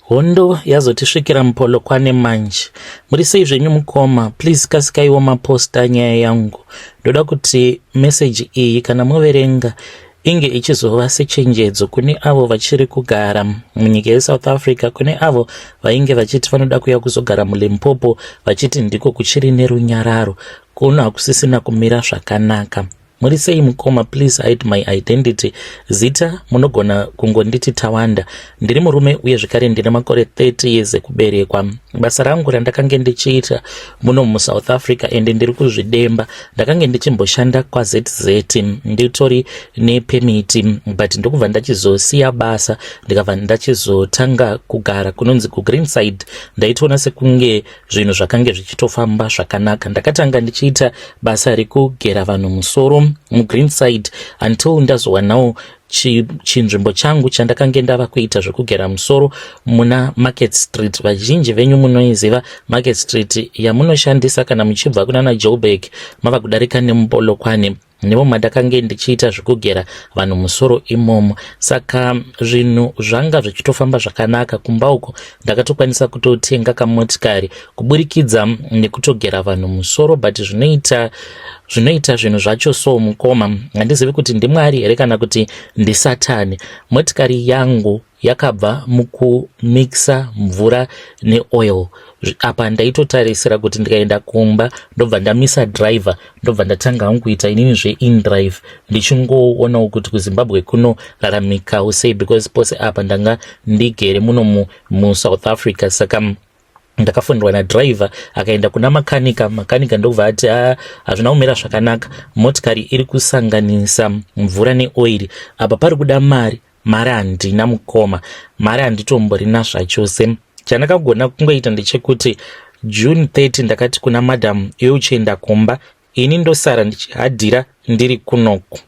Hondo yazotisvikira muPolokwane manje. Muri sei zvenyu mukoma? Please kasikaiwo maposta nyaya yangu. Ndoda kuti message iyi kana moverenga inge ichizova sechenjedzo kune avo vachiri kugara munyika yeSouth Africa, kune avo vainge vachiti vanoda kuuya kuzogara muLimpopo vachiti ndiko kuchiri nerunyararo. Kuno hakusisina kumira zvakanaka. Muri sei mukoma, please hide my identity. Zita munogona kungonditi Tawanda. Ndiri murume uye zvekare ndine makore 30 years ekuberekwa. Basa rangu randakange ndichiita muno muSouth Africa ende ndiri kuzvidemba. Ndakange ndichimboshanda kwaZZ nditori nepermit, but ndokubva ndachizosiya basa ndikabva ndachizotanga kugara kunonzi kuGreenside. Ndaitoona sekunge zvinhu zvakange zvichitofamba zvakanaka. Ndakatanga ndichiita basa rekugera vanhu musoro muGreenside until ndazowanawo chinzvimbo changu chandakange ndava kuita zvekugera musoro muna Market Street. Vazhinji venyu munoiziva Market Street yamunoshandisa kana muchibva kunana Joburg mava kudarika nemuPolokwane. Nemo mandakange ndichiita zvekugera vanhu musoro imomo. Saka zvinhu zvanga zvichitofamba zvakanaka kumba uko. Ndakatokwanisa kutotenga kamotikari kuburikidza nekutogera vanhu musoro, but zvinoita zvinhu zvacho so mukoma, handizivi kuti ndiMwari here kana kuti ndisatani. Motikari yangu yakabva mukumixa mvura neoil. Apa ndaitotarisira kuti ndikaenda kumba ndobva ndamisa driver, ndobva ndatanga hangu kuita inini zveinDrive, ndichingoonawo kuti kuZimbabwe kunoraramikawo sei, because pose apa ndanga ndigere muno muSouth Africa. Saka ndakafonderwa nadriver, akaenda kuna makanika. Makanika ndokubva ati, "Hazvina kumira zvakanaka, motikari iri kusanganisa mvura neoiri. Apa pari kuda mari. Mari handina mukoma, mari handitomborina zvachose." Chandakagona kungoita ndechekuti June 30 ndakati kuna madam, "Iwe uchienda kumba, ini ndosara ndichihadhira ndiri kunoku."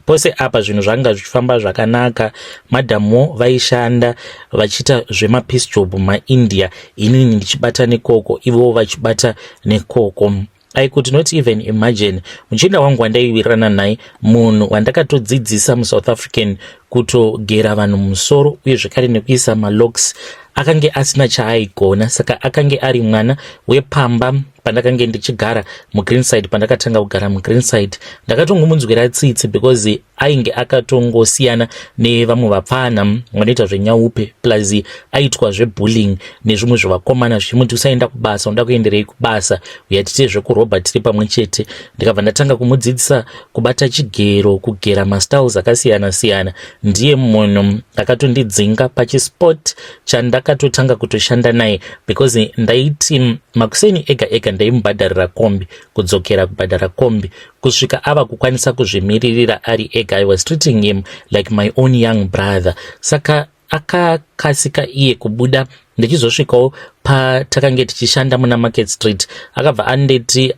Pose apa zvinhu zvanga zvichifamba zvakanaka. Madhamuwo vaishanda vachiita zvemapiece job maIndia, inini ndichibata nekoko, ivowo vachibata nekoko. I could not even imagine muchinda wangu wandaiwirirana naye, munhu wandakatodzidzisa muSouth African kutogera vanhu musoro uye zvekare nekuisa malocks, akange asina chaaigona. Saka akange ari mwana wepamba pandakange ndichigara muGreenside. Pandakatanga kugara muGreenside ndakatongomunzwira tsitsi because ainge akatongosiyana nevamwe vapfana vanoita zvenyaupe, plus aitwa zvebullying nezvimwe zvevakomana zvichimuti, "Usaenda kubasa, unoda kuenderei kubasa? Uya tiite zvekurobha tiri pamwe chete." Ndikabva ndatanga kumudzidzisa kubata chigero, kugera mastyles akasiyana siyana. Ndiye munhu akatondidzinga pachispot chandakatotanga kutoshanda naye, because ndaiti makuseni ega ega ndaimubhadharira kombi kudzokera, kubhadhara kombi kusvika ava kukwanisa kuzvimiririra ari ega. I was treating him like my own young brother. Saka akakasika iye kubuda. Ndichizosvikawo patakange tichishanda muna Market Street, akabva anditi,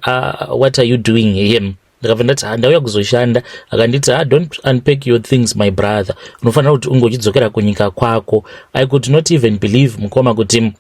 "What are you doing here?" Ndakabva ndati, "Ndauya kuzoshanda." Akanditi, "Ah, don't unpack your things, my brother. Unofanira kuti unge uchidzokera kunyika kwako." I could not even believe, mukoma, kuti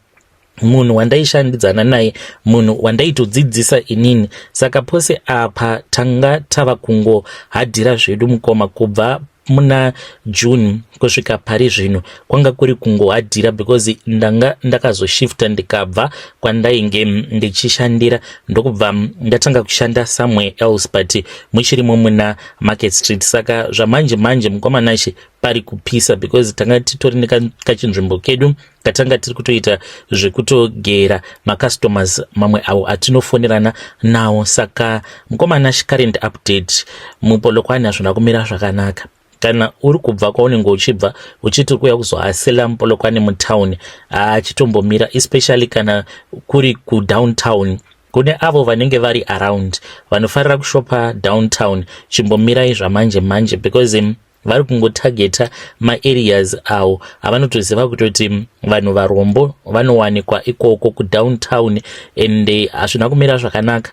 munhu wandaishandidzana naye, munhu wandaitodzidzisa inini. Saka pose apa tanga tava kungohadhira zvedu mukoma. Kubva muna June kusvika pari zvino kwanga kuri kungohadhira, because ndanga ndakazoshifta ndikabva kwandainge ndichishandira, ndokubva ndatanga kushanda somewhere else, but muchirimo muna Market Street. Saka zvamanje manje, mukoma Nashe, pari kupisa because tanga titori nekachinzvimbo kedu katanga tiri kutoita zvekutogera macustomers mamwe avo atinofonerana nawo. Saka mukoma Nashe, current update, muPolokwane hazvina kumira zvakanaka. Kana uri kubva kwaunenge uchibva uchiti kuuya kuzohasela muPolokwane mutauni, achitombomira, especially kana kuri kudowntown. Kune avo vanenge vari around vanofarira kushopa downtown, chimbomirai zvamanje manje, because vari kungotageta maareas avo avanotoziva kutoti vanhu varombo vanowanikwa ikoko kudowntown, and hazvina kumira zvakanaka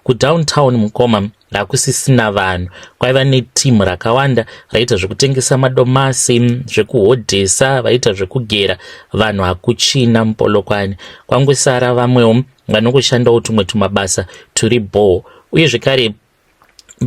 kudowntown mukoma. Hakusisina vanhu. Kwaiva netimu rakawanda raiita zvekutengesa madomasi, zvekuhodhesa, vaiita zvekugera vanhu. Hakuchina muPolokwane, kwangosara vamwewo vanongoshandawo tumwe tumabasa turi bho. Uye zvekare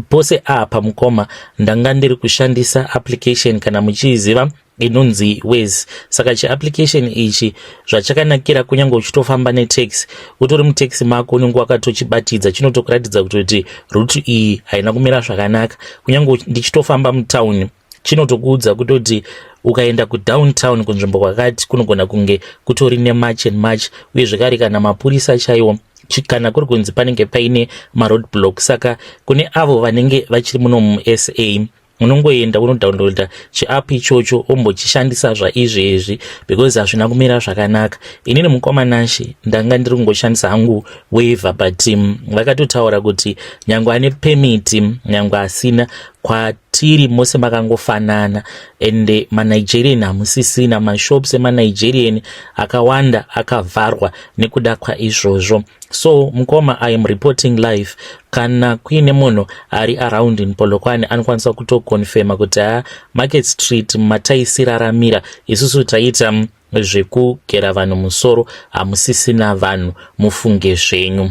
pose apa mukoma, ndanga ndiri kushandisa application, kana muchiiziva, Inonzi Waze. Saka chiapplication ichi zvachakanakira, kunyange uchitofamba netaxi, utori mutaxi mako, unenge wakatochibatidza, chinotokuratidza kutoti route iyi haina kumira zvakanaka. Kunyange ndichitofamba mutauni, chinotokuudza kutoti ukaenda kudowntown, kunzvimbo kwakati, kunogona kunge kutori nemarch and march. Uye zvekare kana mapurisa chaiwo, kana kuri kunzi panenge paine maroad block. Saka kune avo vanenge vachiri muno muSA, unongoenda unodownloada chiapp ichocho, ombochishandisa zvaizvezvi, because hazvina kumira zvakanaka. Inini mukoma Nashe, ndanga ndiri kungoshandisa hangu Wayve, but vakatotaura kuti nyange ane permit, nyange asina, kwatiri mose makangofanana. Ende maNigerian hamusisina, mashops emaNigerian akawanda akavharwa nekuda kwaizvozvo. So mukoma, I am reporting live. Kana kuine munhu ari around in Polokwane anokwanisa kutoconfirma kuti ha, Market Street mataisiraramira isusu, taita zvekugera vanhu musoro, hamusisina vanhu, mufunge zvenyu.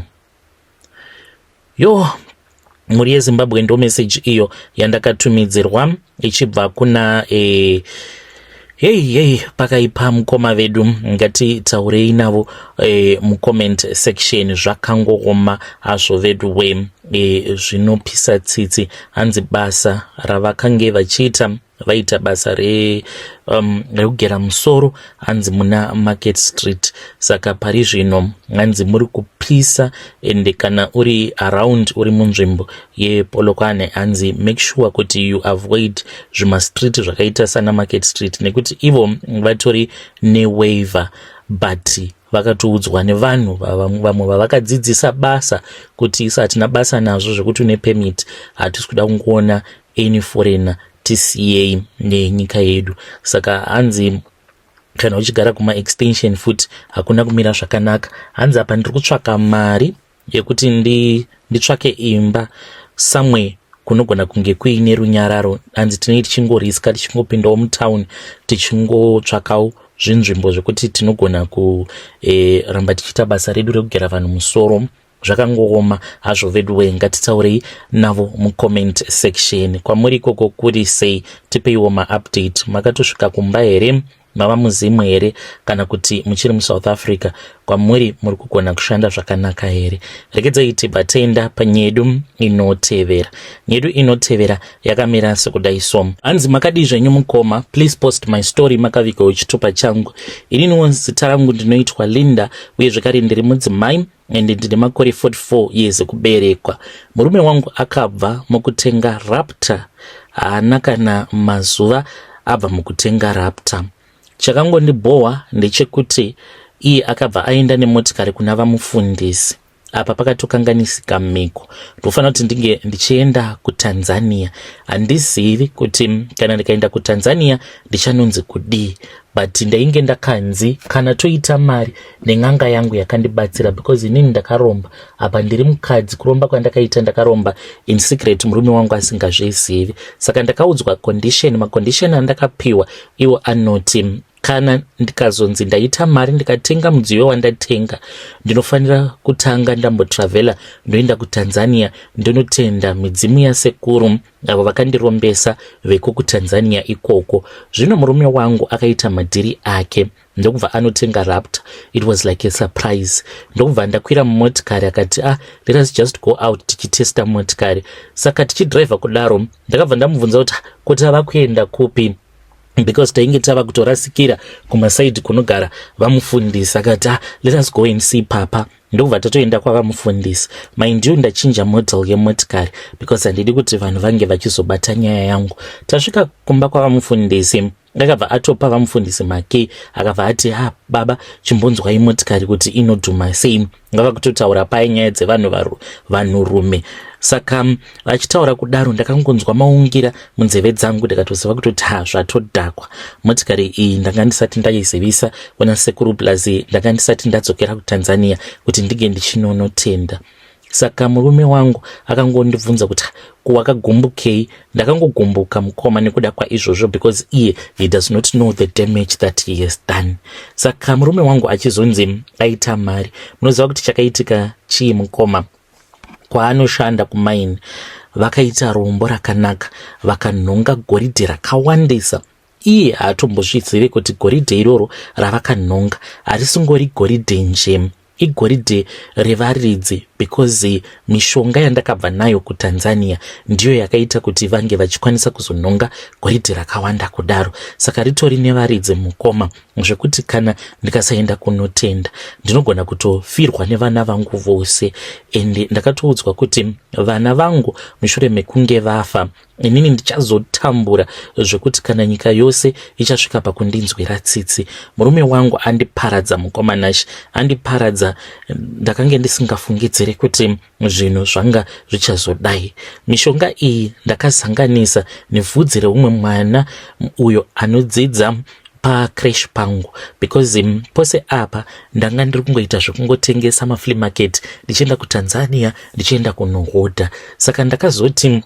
Yo, mhuri yeZimbabwe, ndo meseji iyo yandakatumidzirwa ichibva kuna hei hei, pakaipa mukoma vedu. Ngatitaurei navo mucomment section. Zvakangooma hazvo vedu we, zvinopisa tsitsi. Hanzi basa ravakange vachiita, vaita basa rekugera musoro, hanzi muna Market Street. Saka pari zvino hanzi muri kupisa, ende kana uri around, uri munzvimbo yePolokwane, hanzi make sure kuti you avoid zvimastreet zvakaita sana Market Street, nekuti ivo vatori newaiver, but vakatoudzwa nevanhu vamwe vavakadzidzisa basa kuti isu hatina basa nazvo zvekuti une permit, hatisi kuda kungoona any foreigner, tisiyei nenyika yedu. Saka hanzi kana uchigara kumaextension futi, hakuna kumira zvakanaka. Hanzi apa ndiri kutsvaka mari yekuti nditsvake imba somewhere kunogona kunge kuine runyararo. Hanzi tinenge tichingoriska, tichingopindawo mutauni, tichingotsvakawo zvinzvimbo zvekuti tinogona kuramba tichiita basa redu rekugera vanhu musoro. Zvakangooma hazvo vedu we. Ngatitaurei navo mucomment section. Kwamuri ikoko kuri sei? Tipeiwo maupdate. Makatosvika kumba here? Mava muzimu here, kana kuti muchiri muSouth Africa? Kwamuri muri kugona kushanda zvakanaka here? Regedzai tibva taenda panyedu inotevera. Nyedu inotevera yakamira sekudai so. Hanzi, "Makadii zvenyu mukoma? Please post my story makavigawo chitupa changu. Ininiwo zita rangu ndinoitwa Linda, uye zvekare ndiri mudzimai, ende ndine makore 44 years ekuberekwa. Murume wangu akabva mukutenga Raptor. Haana kana mazuva abva mukutenga Raptor. Chakangondibhohwa ndechekuti iye akabva aenda nemotikari kuna vamufundisi. Apa pakatokanganisika mhiko. Ndofanira kuti ndinge ndichienda kuTanzania. Handizivi kuti kana ndikaenda kuTanzania ndichanonzi kudii, but ndainge ndakanzi kana toita mari nen'anga yangu yakandibatsira, because inini ndakaromba. Apa ndiri mukadzi, kuromba kwandakaita ndakaromba in secret, murume wangu asingazvizivi. Saka ndakaudzwa condition. Macondition andakapiwa iwo anoti kana ndikazonzi ndaita mari, ndikatenga mudziyo wandatenga, ndinofanira kutanga ndambotravhela, ndoenda kuTanzania, ndinotenda midzimu yasekuru avo vakandirombesa veko kuTanzania ikoko. Zvino murume wangu akaita madhiri ake, ndokubva anotenga Raptor. It was like a surprise. Ndokubva ndakwira mumotikari, akati, 'Ah, let us just go out tichitesta motikari.' Saka tichidhiraivha kudaro, ndakabva ndamubvunza kuti kuti ava kuenda kupi, because tainge tava kutorasikira kumasaidhi kunogara vamufundisi. Akati, 'Ah, let us go and see papa.' Ndokubva tatoenda kwavamufundisi. Mind you, ndachinja model yemotikari because handidi kuti vanhu vange vachizobata nyaya yangu. Tasvika kumba kwavamufundisi, akabva atopa vamufundisi makey, akabva ati, 'Ha, baba, chimbonzwai motikari kuti inodhuma sei.' Ngava kutotaura pai nyaya dzevanhu, vanhurume. Saka vachitaura kudaro, ndakangonzwa maungira munzeve dzangu, ndikatoziva kutoti ha, zvatodhakwa. Motikari iyi ndanga ndisati ndaizivisa kuna sekuru, plus ndanga ndisati ndadzokera kuTanzania kuti ndinge ndichinonotenda. Saka murume wangu akangondibvunza kuti, 'Kuwakagumbukei?' Ndakangogumbuka mukoma nekuda kwaizvozvo, because iye he does not know the damage that he has done. Saka murume wangu achizonzi aita mari, munoziva kuti chakaitika chii mukoma? Kwaanoshanda kumaini, vakaita rombo rakanaka, vakanhonga goridhe rakawandisa. iye haatombozvizive kuti goridhe iroro ravakanhonga harisingori goridhe nje, igoridhe revaridzi because mishonga yandakabva nayo kuTanzania ndiyo yakaita kuti vange vachikwanisa kuzonhonga goridhe rakawanda kudaro. Saka ritori nevaridzi mukoma, zvekuti kana ndikasaenda kunotenda ndinogona kutofirwa nevana vangu vose. Ende ndakatoudzwa kuti vana vangu mushure mekunge vafa inini ndichazotambura zvekuti kana nyika yose ichasvika pakundinzwira tsitsi. Murume wangu andiparadza mukoma Nash, andiparadza. Ndakange ndisingafungidzire kuti zvinhu zvanga zvichazodai. Mishonga iyi ndakazanganisa nevhudzi reumwe mwana uyo anodzidza pacrash pangu because pose apa ndanga ndiri kungoita zvekungotengesa maflea market, ndichienda kuTanzania ndichienda kunohodha. Saka ndakazoti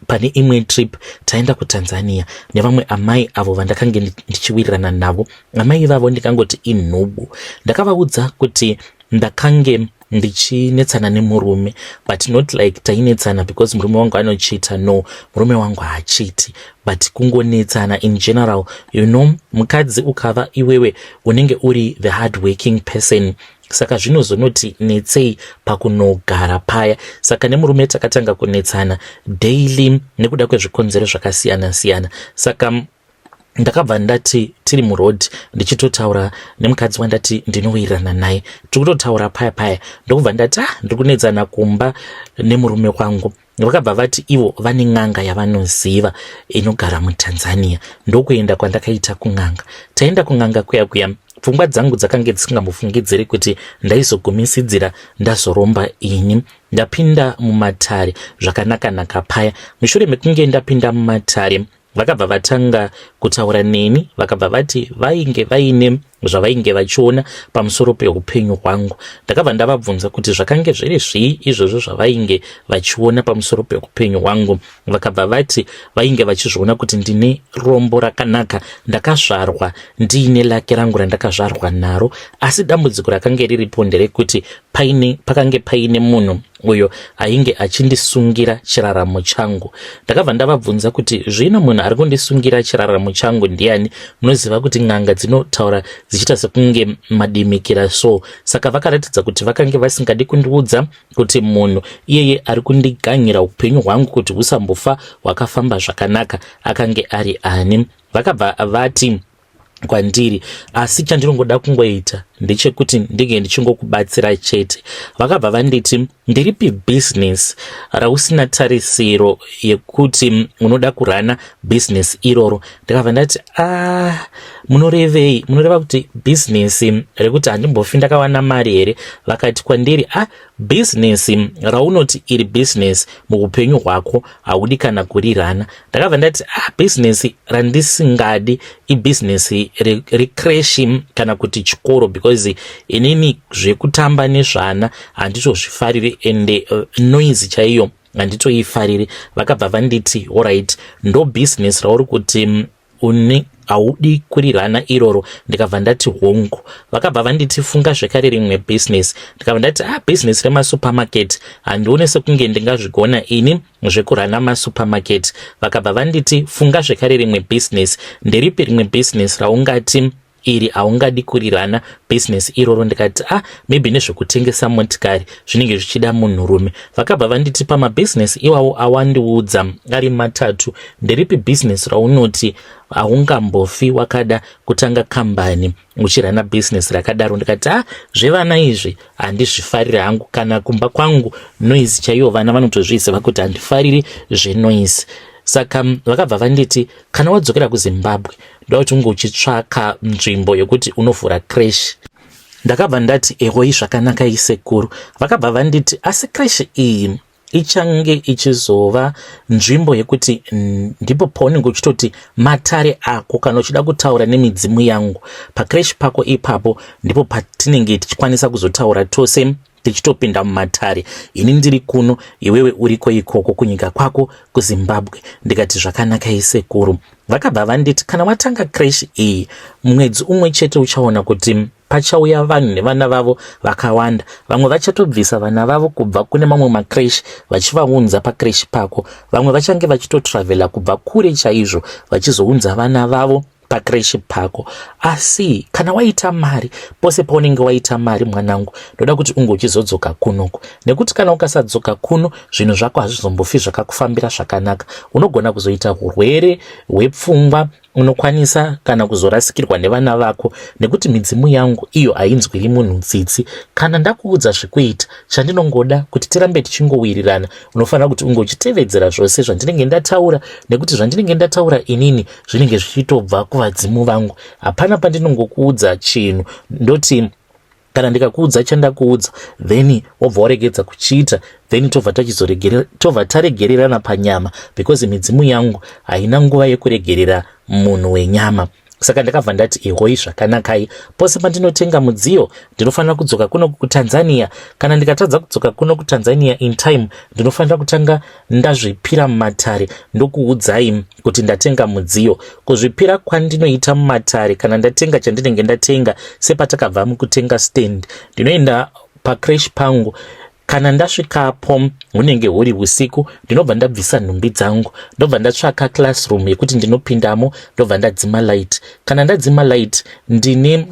pane imwe trip taenda kuTanzania nevamwe amai avo vandakange ndichiwirirana navo. Amai ivavo ndikangoti inhubu. Ndakavaudza kuti ndakange ndichinetsana nemurume, but not like tainetsana because murume wangu anochita. No, murume wangu haachiti, but kungonetsana in general. You know, mukadzi ukava iwewe unenge uri the hard working person, saka zvinozonoti netsei pakunogara paya. Saka nemurume takatanga kunetsana daily nekuda kwezvikonzero zvakasiyana siyana. Saka ndakabva ndati tiri muroad ndichitotaura nemukadzi wandati ndinowirirana naye, tiri kutotaura paya paya, ndokubva ndati, "Ah, ndiri kunetsana kumba nemurume wangu." Vakabva vati ivo vane n'anga yavanoziva inogara muTanzania. Ndokuenda kwandakaita kun'anga. Taenda kun'anga kuya kuya, pfungwa dzangu dzakange dzisingambofungidziri kuti ndaizogumisidzira ndazoromba ini. Ndapinda mumatare zvakanaka-naka paya. Mushure mekunge ndapinda mumatare, vakabva vatanga kutaura neni. Vakabva vati vainge vaine zvavainge vachiona pamusoro peupenyu hwangu. Ndakabva ndavabvunza kuti zvakange zviri zvii izvozvo zvavainge vachiona pamusoro peupenyu hwangu. Vakabva vati vainge vachizviona kuti ndine rombo rakanaka, ndakazvarwa ndiine luck rangu randakazvarwa naro, asi dambudziko rakange riripo nderekuti paine pakange paine munhu uyo ainge achindisungira chiraramo changu. Ndakabva ndavabvunza kuti zvino munhu ari kundisungira chiraramo changu ndiani? Munoziva kuti n'anga dzinotaura dzichiita sekunge madimikira, so saka vakaratidza kuti vakange vasingadi kundiudza kuti munhu iyeye ari kundiganyira upenyu hwangu kuti husambofa hwakafamba zvakanaka akange ari ani. Vakabva vati kwandiri, "Asi chandinongoda kungoita ndechekuti ndinge ndichingokubatsira chete." Vakabva vanditi, "Ndiripi bhizinesi rausina tarisiro yekuti unoda kurana bhizinesi iroro?" Ndakabva ndati, "A, ah, munorevei? Munoreva kuti bhizinesi rekuti handimbofi ndakawana mari here?" Vakati kwandiri, "A, ah, bhizinesi raunoti iri bhizinesi muupenyu hwako haudi kana kurirana." Ndakabva ndati, "Ah, bhizinesi randisingadi ibhizinesi recreche kana kuti chikoro, because inini zvekutamba nezvana handitozvifariri, ende noise chaiyo handitoifariri." Vakabva vanditi, "Alright, ndo bhizinesi rauri kuti une haudi kurirana iroro?" Ndikabva ndati, "Hongu." Vakabva vanditi, "Funga zvekare rimwe bhizinesi." Ndikabva ndati, "Ah, bhizinesi remasupermarket handione sekunge ndingazvigona ini zvekurana masupermarket." Vakabva vanditi, "Funga zvekare rimwe bhizinesi. Nderipi rimwe bhizinesi raungati iri haungadi kurirana bhizinesi iroro?" Ndikati, "Ah, maybe nezvekutengesa motikari, zvinenge zvichida munhurume." Vakabva vanditi, "Pamabhizinesi iwawo awandiudza ari matatu, nderipi bhizinesi raunoti haungambofi wakada kutanga kambani uchirana bhizinesi rakadaro?" Ndikati, "A, ah, zvevana izvi handizvifariri hangu. Kana kumba kwangu noise chaiyo vana vanotozviziva kuti handifariri zvenoise." Saka vakabva vanditi, "Kana wadzokera kuZimbabwe, ndoda kuti unge uchitsvaka nzvimbo yekuti unovhura creche." Ndakabva ndati, "Ehoi, zvakanaka isekuru." Vakabva vanditi, "Asi creche iyi ichange ichizova nzvimbo yekuti ndipo paunenge uchitoti matare ako kana uchida kutaura nemidzimu yangu. Pacreche pako ipapo ndipo patinenge tichikwanisa kuzotaura tose tichitopinda mumatare, ini ndiri kuno, iwewe uriko ikoko kunyika kwako kuZimbabwe." Ndikati, "Zvakanaka isekuru." Vakabva vanditi, "Kana watanga creche iyi, mwedzi umwe chete uchaona kuti Pachauya vanhu nevana vavo vakawanda. Vamwe vachatobvisa vana vavo kubva kune mamwe macreche vachivaunza pacreche pako. Vamwe vachange vachitotravela kubva kure chaizvo vachizounza vana vavo pacreche pako. Asi kana waita mari, pose paunenge waita mari mwanangu, ndoda kuti unge uchizodzoka kunoku, nekuti kana ukasadzoka kuno zvinhu zvako hazvizombofi zvakakufambira zvakanaka. Unogona kuzoita urwere hwepfungwa, unokwanisa kana kuzorasikirwa nevana vako, nekuti midzimu yangu iyo hainzwiri munhu tsitsi. Kana ndakuudza zvekuita, chandinongoda kuti tirambe tichingowirirana, unofanira kuti unge uchitevedzera zvose zvandinenge ndataura, nekuti zvandinenge ndataura inini zvinenge zvichitobva kuvadzimu vangu. Hapana pandinongokuudza chinhu ndoti kana ndikakuudza chandakuudza then wobva waregedza kuchiita, then tobva tobva taregererana panyama, because midzimu yangu haina nguva yekuregerera munhu wenyama. Saka ndakabva ndati, "Ihoi, zvakanakai. Pose pandinotenga mudziyo ndinofanira kudzoka kuno kuTanzania. Kana ndikatadza kudzoka kuno kuTanzania in time, ndinofanira kutanga ndazvipira mumatare ndokuudzai kuti ndatenga mudziyo. Kuzvipira kwandinoita mumatare kana ndatenga chandinenge ndatenga, sepatakabva mukutenga stand, ndinoenda pacreche pangu. Kana ndasvikapo hunenge huri usiku, ndinobva ndabvisa nhumbi dzangu, ndobva ndatsvaka classroom yekuti ndinopindamo, ndobva ndadzima light. Kana ndadzima light, ndine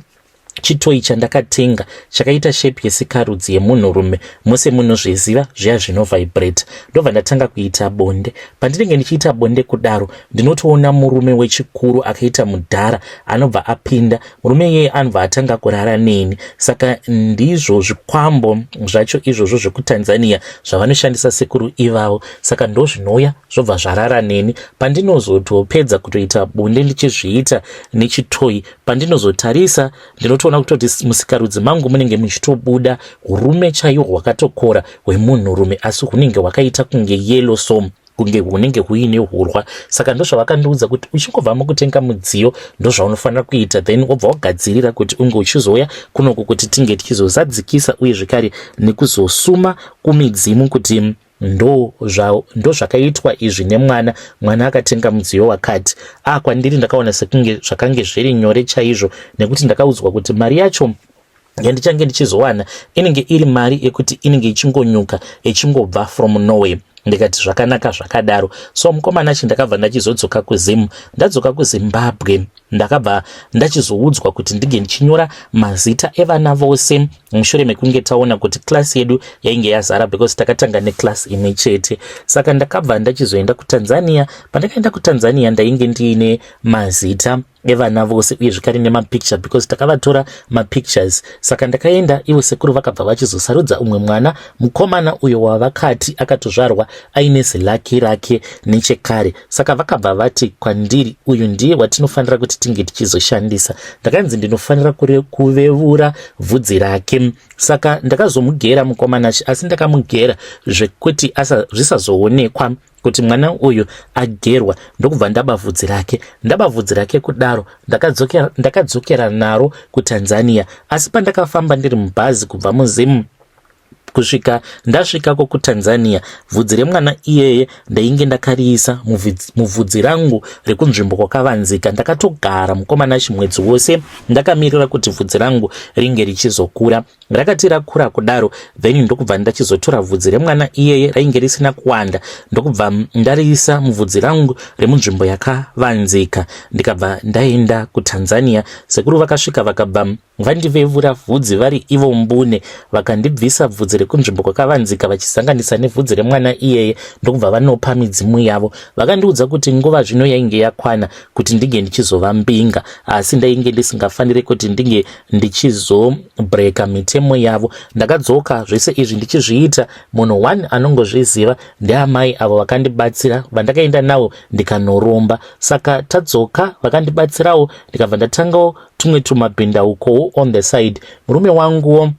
chitoyi chandakatenga chakaita shape yesikarudzi yemunhurume, mose munozviziva zviya zvinovhibrate. Ndobva ndatanga kuita bonde. Pandinenge ndichiita bonde kudaro, ndinotoona murume wechikuru akaita mudhara anobva apinda. Murume iyeye anobva atanga kurara neni. Saka ndizvo zvikwambo zvacho izvozvo zvekuTanzania zvavanoshandisa sekuru ivavo. Saka ndozvinouya zvobva zvarara neni. Pandinozotopedza kutoita bonde ndichizviita nechitoyi, pandinozotarisa ndinotoona kutoti musikarudzi mangu munenge muchitobuda urume chaihwo hwakatokora hwemunhurume, asi hunenge hwakaita kunge yellow, so kunge hunenge huine hurwa. Saka ndozvavakandiudza kuti uchingobva mukutenga mudziyo ndozvaunofanira kuita, then wobva wagadzirira kuti unge uchizouya kunoku kuti tinge tichizozadzikisa uye zvekare nekuzosuma kumidzimu kuti ndo zvakaitwa izvi nemwana, mwana akatenga mudziyo wakati." A, kwandiri ndakaona sekunge zvakange zviri nyore chaizvo, nekuti ndakaudzwa kuti mari yacho yandichange ndichizowana inenge iri mari yekuti inenge ichingonyuka ichingobva from nowhere. Ndikati, "Zvakanaka zvakadaro." So mukomana chi ndakabva ndachizodzoka kuZim. Ndadzoka kuZimbabwe, ndakabva ndachizoudzwa kuti ndinge ndichinyora mazita evana vose, mushure mekunge taona kuti class yedu yainge yazara, because takatanga neclass imwe chete. Saka ndakabva ndachizoenda kuTanzania. Pandakaenda kuTanzania, ndainge ndiine mazita evana vose uye zvekare nemapicture, because takavatora mapictures. Saka ndakaenda, ivo sekuru vakabva vachizosarudza umwe mwana mukomana uyo wavakati akatozvarwa aine zilucky rake nechekare. Saka vakabva vati kwandiri, "Uyu ndiye watinofanira kuti tinge tichizoshandisa." Ndakanzi ndinofanira kuvevura bvudzi rake. Saka ndakazomugera mukomana, asi ndakamugera zvekuti zvisazoonekwa kuti mwana uyu agerwa. Ndokubva ndaba vhudzi rake. Ndaba vhudzi rake kudaro, ndakadzokera naro kuTanzania. Asi pandakafamba ndiri mubhazi kubva muZimu kusvika ndasvikako kuTanzania, bvudzi remwana iyeye ndainge ndakariisa mubvudzi rangu rekunzvimbo kwakavanzika. Ndakatogara, mukomana, chimwedzi wose ndakamirira kuti bvudzi rangu ringe richizokura. Rakati rakura kudaro, then ndokubva ndachizotora bvudzi remwana iyeye rainge risina kuwanda, ndokubva ndariisa mubvudzi rangu remunzvimbo yakavanzika, ndikabva ndaenda kuTanzania. Sekuru vakasvika, vakabva vandivevura vhudzi vari ivo mbune, vakandibvisa bvudzi rekunzvimbo kwakavanzika vachisanganisa nevhudzi remwana iyeye, ndokubva vanopa midzimu yavo. Vakandiudza kuti nguva zvino yainge yakwana kuti ndinge ndichizova mbinga, asi ndainge ndisingafaniri kuti ndinge ndichizobreaka mitemo yavo. Ndakadzoka zvese izvi ndichizviita, munhu one anongozviziva ndeamai avo vakandibatsira, vandakaenda navo ndikanoromba. Saka tadzoka, vakandibatsirawo, ndikabva ndatangawo tumwe tumabhindaukowo on the side. Murume wanguwo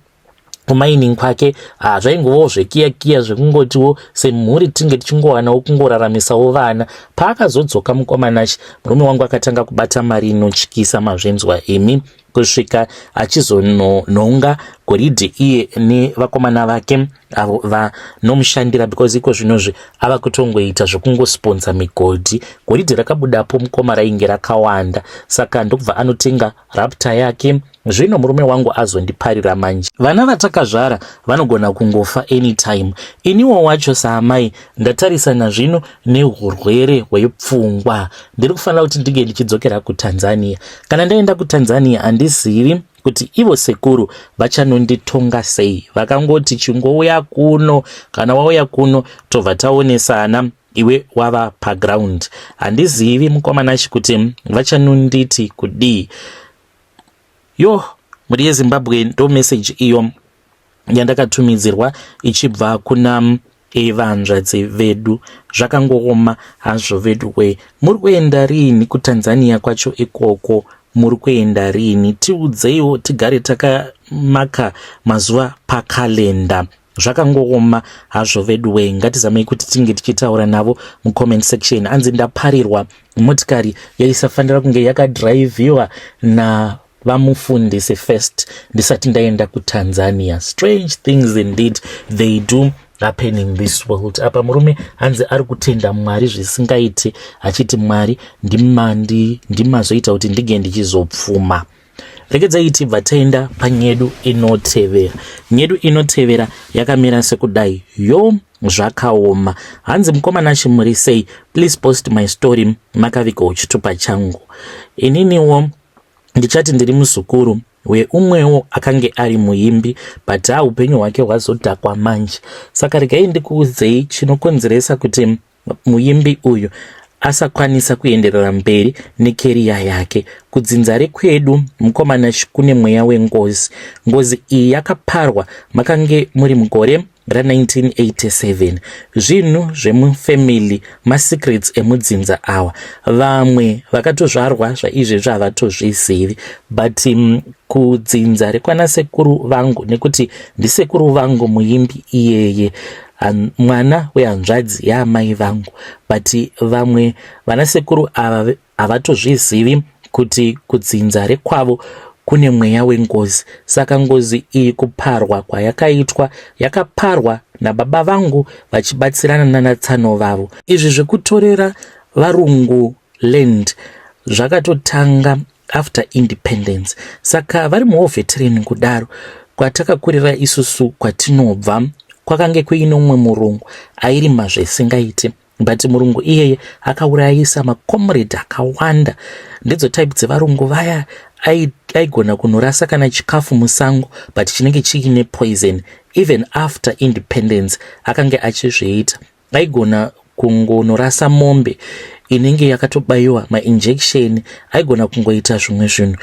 kumining kwake zvaingovawo zvekiya kiya, zvekungotiwo semhuri tinge tichingowanawo kungoraramisawo vana. Paakazodzoka mukomanachi, murume wangu akatanga kubata mari inotyisa, mazvenzwa imi, kusvika achizononga. Goridhe iye nevakomana vake avo vanomushandira, because iko zvinozvi ava kutongoita zvekungosponsa migodhi. Goridhe rakabudapo mukoma rainge rakawanda, saka ndokubva anotenga Raptor yake. Zvino murume wangu azondiparira manje. Vana vatakazvara vanogona kungofa anytime. Iniwo wacho saamai ndatarisana zvino nehurwere hwepfungwa. Ndiri kufanira kuti ndinge ndichidzokera kuTanzania. Kana ndaenda kuTanzania handizivi kuti ivo sekuru vachanonditonga sei. Vakangoti chingouya kuno, kana wauya kuno tobva taonesana, iwe wava paground. Handizivi mukomanashi kuti vachanonditi kudii. Yo, mhuri yeZimbabwe, ndo message iyo yandakatumidzirwa ichibva kuna evanzvadzi vedu. Zvakangooma hazvo vedu we. Muri kuenda riini kuTanzania kwacho ikoko? Muri kuenda riini? Tiudzeiwo tigare takamaka mazuva pakalenda. Zvakangooma hazvo vedu we. Ngatizamei kuti tinge tichitaura navo mucomment section. Anzi ndaparirwa motikari yaisafanira kunge yakadhiraivhiwa na vamufundisi first ndisati ndaenda kuTanzania. Strange things indeed, they do happen in this world. Apa murume hanzi ari kutenda Mwari zvisingaiti, achiti Mwari ndimandi ndimazoita kuti ndinge ndichizopfuma. Regedzai tibva taenda panyedu inotevera. Nyedu inotevera yakamira sekudai. Yo, zvakaoma. Hanzi mukomana chimuri sei? Please post my story makavigawo chitupa changu. Ininiwo ndichati ndiri muzukuru weumwewo akange ari muimbi, but ha, upenyu hwake hwazodhakwa manje. Saka regai ndikuudzei chinokonzeresa kuti muimbi uyu asakwanisa kuenderera mberi nekeriya yake. Kudzinza rekwedu mukomana kune mweya wengozi. Ngozi iyi yakaparwa makange muri mugore ra1987. Zvinhu zvemufamily, masecrets emudzinza awa, vamwe vakatozvarwa zvaizvezvi havatozvizivi, but kudzinza rekwanasekuru vangu, nekuti ndisekuru vangu muimbi iyeye, mwana wehanzvadzi yaamai vangu, but vamwe vanasekuru ava havatozvizivi kuti kudzinza rekwavo kune mweya wengozi. Saka ngozi iyi kuparwa kwayakaitwa, yakaparwa nababa vangu vachibatsirana nanatsano vavo. Izvi zvekutorera varungu land zvakatotanga after independence. Saka vari muwar veteran kudaro, kwatakakurira isusu kwatinobva kwakange kuine umwe murungu airima zvesingaiti, but murungu iyeye akaurayisa macomrade akawanda. Ndidzo type dzevarungu vaya aigona kunorasa kana chikafu musango, but chinenge chiine poison. Even after independence akange achizviita. Aigona kungonorasa mombe inenge yakatobayiwa mainjection. Aigona kungoita zvimwe zvinhu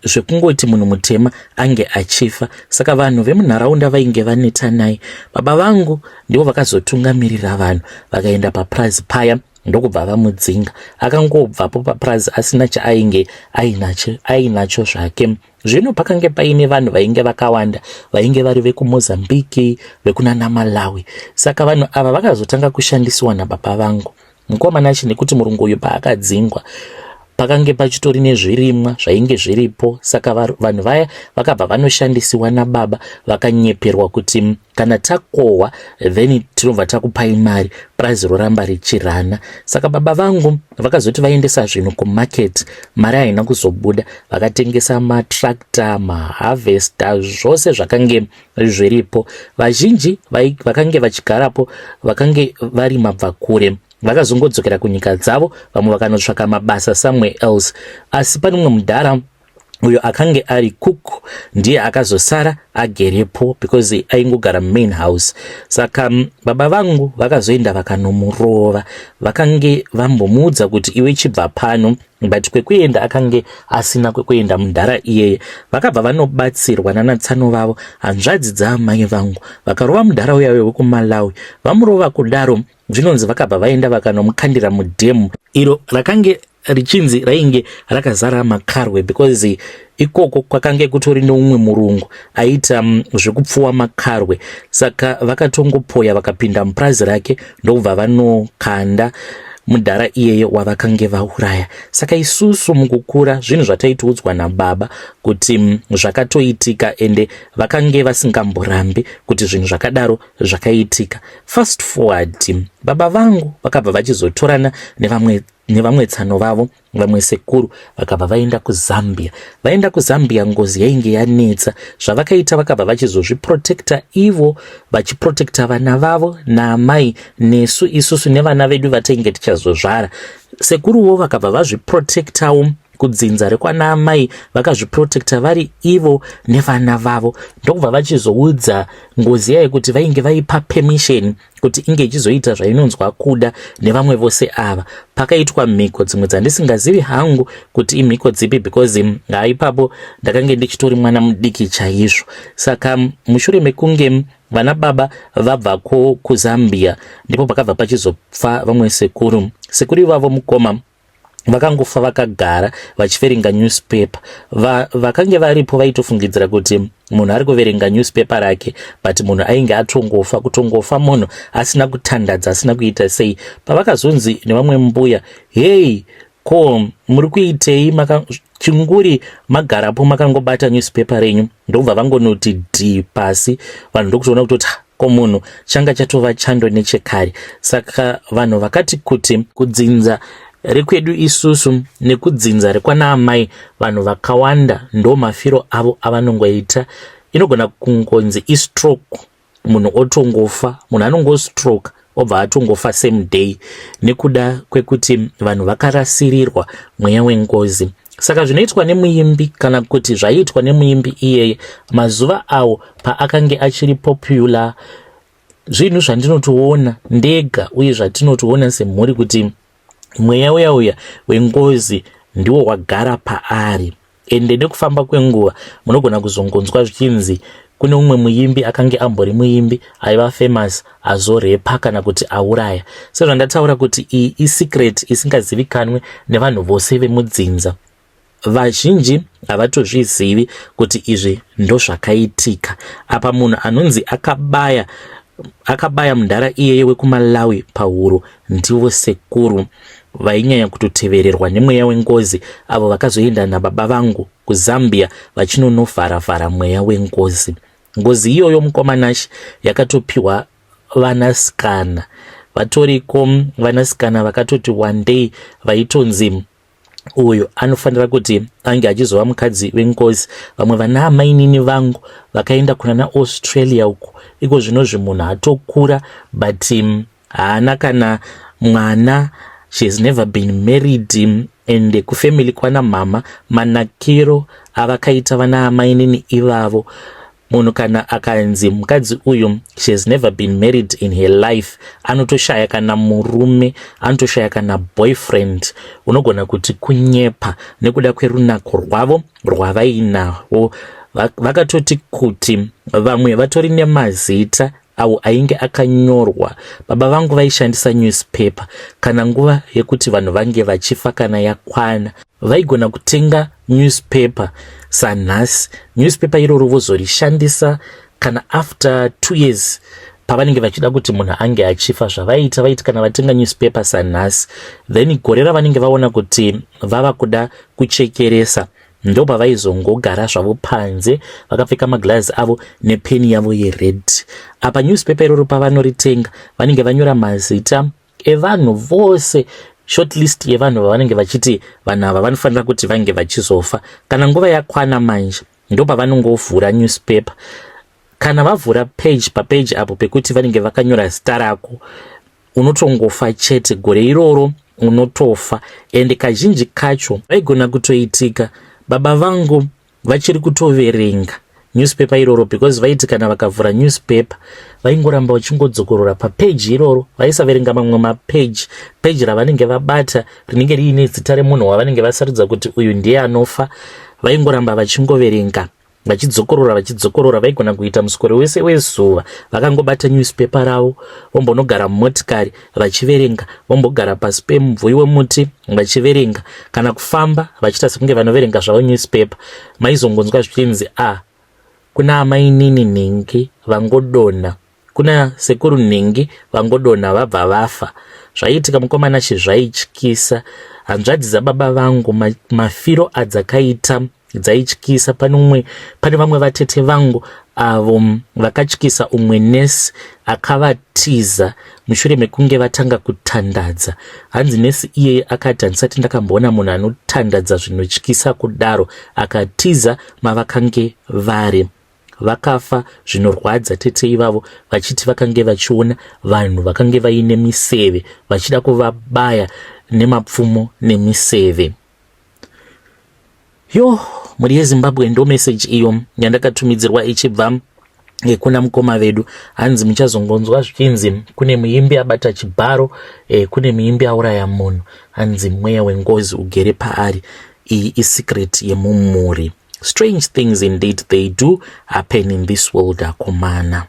zvekungoti munhu mutema ange achifa. Saka vanhu vemunharaunda vainge vaneta naye. Baba vangu ndivo vakazotungamirira vanhu vakaenda papurazi paya, ndokubva vamudzinga. Akangobvapo papurazi asina chaainge ainacho zvake. Zvino pakange paine vanhu vainge vakawanda, vainge vari vekuMozambique, vekunana Malawi. Saka vanhu ava vakazotanga kushandisiwa nababa vangu mukomana achi, nekuti murungu uyu paakadzingwa pakange pachitori nezvirimwa zvainge zviripo. Saka vanhu vaya vakabva vanoshandisiwa nababa, vakanyeperwa kuti kana takohwa then tinobva takupai mari, purazi roramba richirana. Saka baba vangu vakazoti vaendesa zvinhu kumarket, mari haina kuzobuda. Vakatengesa matractor, maharvester, zvose zvakange zviripo. Vazhinji vakange vachigarapo vakange vari mabvakure, vakazongodzokera kunyika dzavo, vamwe vakanotsvaka mabasa somewhere else. Asi pane mumwe mudhara uyo akange ari cook, ndiye akazosara agerepo because aingogara mumain house. Saka baba vangu vakazoenda vakanomurova. Vakange vambomuudza kuti iwe chibva pano, but kwekuenda akange asina kwekuenda mudhara iyeye. Vakabva vanobatsirwa nanatsano vavo, hanzvadzi dzaamai vangu. Vakarova mudhara uya wekuMalawi. Vamurova kudaro, zvinonzi vakabva vaenda vakanomukandira mudhemu iro rakange richinzi rainge rakazara makarwe, because ikoko kwakange kutori neumwe murungu aiita zvekupfuwa makarwe. Saka vakatongopoya vakapinda mupurazi rake, ndokubva vanokanda. mudhara iyeye wavakange vauraya. Saka isusu mukukura zvinhu zvataitoudzwa nababa kuti zvakatoitika, ende vakange vasingamborambi kuti zvinhu zvakadaro zvakaitika. Fast forward, baba vangu vakabva vachizotorana nevamwe tsano vavo, vamwe sekuru, vakabva vaenda kuZambia. Vaenda kuZambia, ngozi yainge yanetsa. Zvavakaita, vakabva vachizozviprotecta ivo, vachiprotecta vana vavo naamai nesu isusu nevana vedu vatainge tichazozvara. Sekuruwo vakabva vazviprotectawo kudzinza rekwana amai, vakazviprotecta vari ivo nevana vavo, ndokubva vachizoudza ngozi yayo kuti vainge vaipa permission kuti inge ichizoita zvainonzwa kuda nevamwe vose ava. Pakaitwa mhiko dzimwe dzandisingazivi hangu kuti imhiko dzipi, because haipapo ndakange ndichitori mwana mudiki chaizvo. Saka mushure mekunge vana baba vabvako kuZambia, ndipo pakabva pachizofa vamwe sekuru. Sekuru ivavo, mukoma, vakangofa vakagara vachiverenga newspaper. Vakange varipo vaitofungidzira kuti munhu ari kuverenga newspaper rake, but munhu ainge atongofa, kutongofa munhu asina kutandadza, asina kuita sei. Pavakazonzi nevamwe mbuya, "Hei, ko muri kuitei chinguri magarapo makangobata newspaper renyu?" Ndobva vangonoti dhi pasi. Vanhu ndokutoona kutoti ko munhu changa chatova chando nechekare. Saka vanhu vakati kuti kudzinza rekwedu isusu nekudzinza rekwana amai, vanhu vakawanda ndo mafiro avo avanongoita. Inogona kungonzi istroke, munhu otongofa, munhu anongostroke obva atongofa same day, nekuda kwekuti vanhu vakarasirirwa mweya wengozi. Saka zvinoitwa nemuimbi, kana kuti zvaiitwa nemuimbi iyeye mazuva awo paakange achiri popular, zvinhu zvandinotoona ndega uye zvatinotoona semhuri kuti mweya uya uya wengozi ndiwo wagara paari. Ende nekufamba kwenguva munogona kuzongonzwa zvichinzi kune umwe muimbi akange ambori muimbi aiva famous azorepa kana kuti auraya. Sezvandataura kuti iyi isecret isingazivikanwe nevanhu vose vemudzinza, vazhinji havatozvizivi kuti izvi ndozvakaitika. Apa munhu anonzi akabaya mudhara iyeye wekuMalawi pahuro ndivo sekuru vainyanya kutotevererwa nemweya wengozi, avo vakazoenda nababa vangu kuZambia vachinonovharavhara mweya wengozi. Ngozi iyoyo, mukoma Nashi, yakatopiwa vanasikana vatoriko, vanasikana vakatoti one day vaitonzi uyu anofanira kuti ange achizova mukadzi wengozi. Vamwe vana amainini vangu vakaenda kuna naAustralia uko. Iko zvinozvi munhu atokura, but haana kana mwana, she has never been married. And kufamily kwana mama, manakiro avakaita vana amainini ivavo, munhu kana akanzi mukadzi uyu, she has never been married in her life, anotoshaya kana murume, anotoshaya kana boyfriend, unogona kuti kunyepa nekuda kwerunako rwavo rwavainavo. Vakatoti kuti vamwe vatori nemazita awo ainge akanyorwa. Baba vangu vaishandisa newspaper kana nguva yekuti vanhu vange vachifa kana yakwana. Vaigona kutenga newspaper sanhasi, newspaper iroro vozorishandisa kana after 2 years pavanenge vachida kuti munhu ange achifa. Zvavaiita, vaiti kana vatenga newspaper sanhasi, then gore ravanenge vaona kuti vava kuda kuchekeresa, ndopavaizongogara zvavo panze vakapfeka maglazi avo nepeni yavo yered. Apa newspaper iroro pavanoritenga, vanenge vanyora mazita evanhu vose, shortlist yevanhu vavanenge vachiti vanhu ava vanofanira kuti vange vachizofa. Kana nguva yakwana manje, ndopavanongovhura newspaper. Kana vavhura page, papage apo pekuti vanenge vakanyora zita rako, unotongofa chete gore iroro, unotofa. Ende kazhinji kacho vaigona kutoitika baba vangu vachiri kutoverenga newspaper iroro, because vaiti kana vakavhura newspaper vaingoramba vachingodzokorora papeji iroro, vaisaverenga mamwe mapeji. Peji ravanenge vabata rinenge riine zita remunhu wavanenge vasarudza kuti uyu ndiye anofa, vaingoramba vachingoverenga, vachidzokorora, vachidzokorora. Vaigona kuita muswero wese wezuva vakangobata newspaper ravo, vombonogara mumotikari vachiverenga, vombogara pasi pemumvuri wemuti vachiverenga, kana kufamba vachiita sekunge vanoverenga zvavo newspaper. Maizongonzwa zvichinzi, "A ah, kuna amainini nhingi vangodonha." Kuna sekuru nhingi vangodonha vabva vafa. Zvaiitika mukoma Nashe zvaityisa. Hanzvadzi dzababa vangu mafiro adzakaita dzaityisa. Pane umwe pane vamwe vatete vangu avo vakatyisa umwe nesi akavatiza mushure mekunge vatanga kutandadza. Hanzi nesi iyeye akati handisati ndakamboona munhu anotandadza zvinotyisa kudaro. Akatiza mavakange vari. Vakafa zvinorwadza tete ivavo vachiti vakange vachiona vanhu vakange vaine miseve vachida kuvabaya nemapfumo nemiseve. Yo, mhuri yeZimbabwe, ndo message iyo yandakatumidzirwa ichibva kuna mukoma vedu. Hanzi muchazongonzwa zvichinzi kune muimbi abata chibharo, kune muimbi auraya munhu. Hanzi mweya wengozi ugere paari. Iyi isecret yemumhuri. Strange things indeed, they do happen in this world, akomana.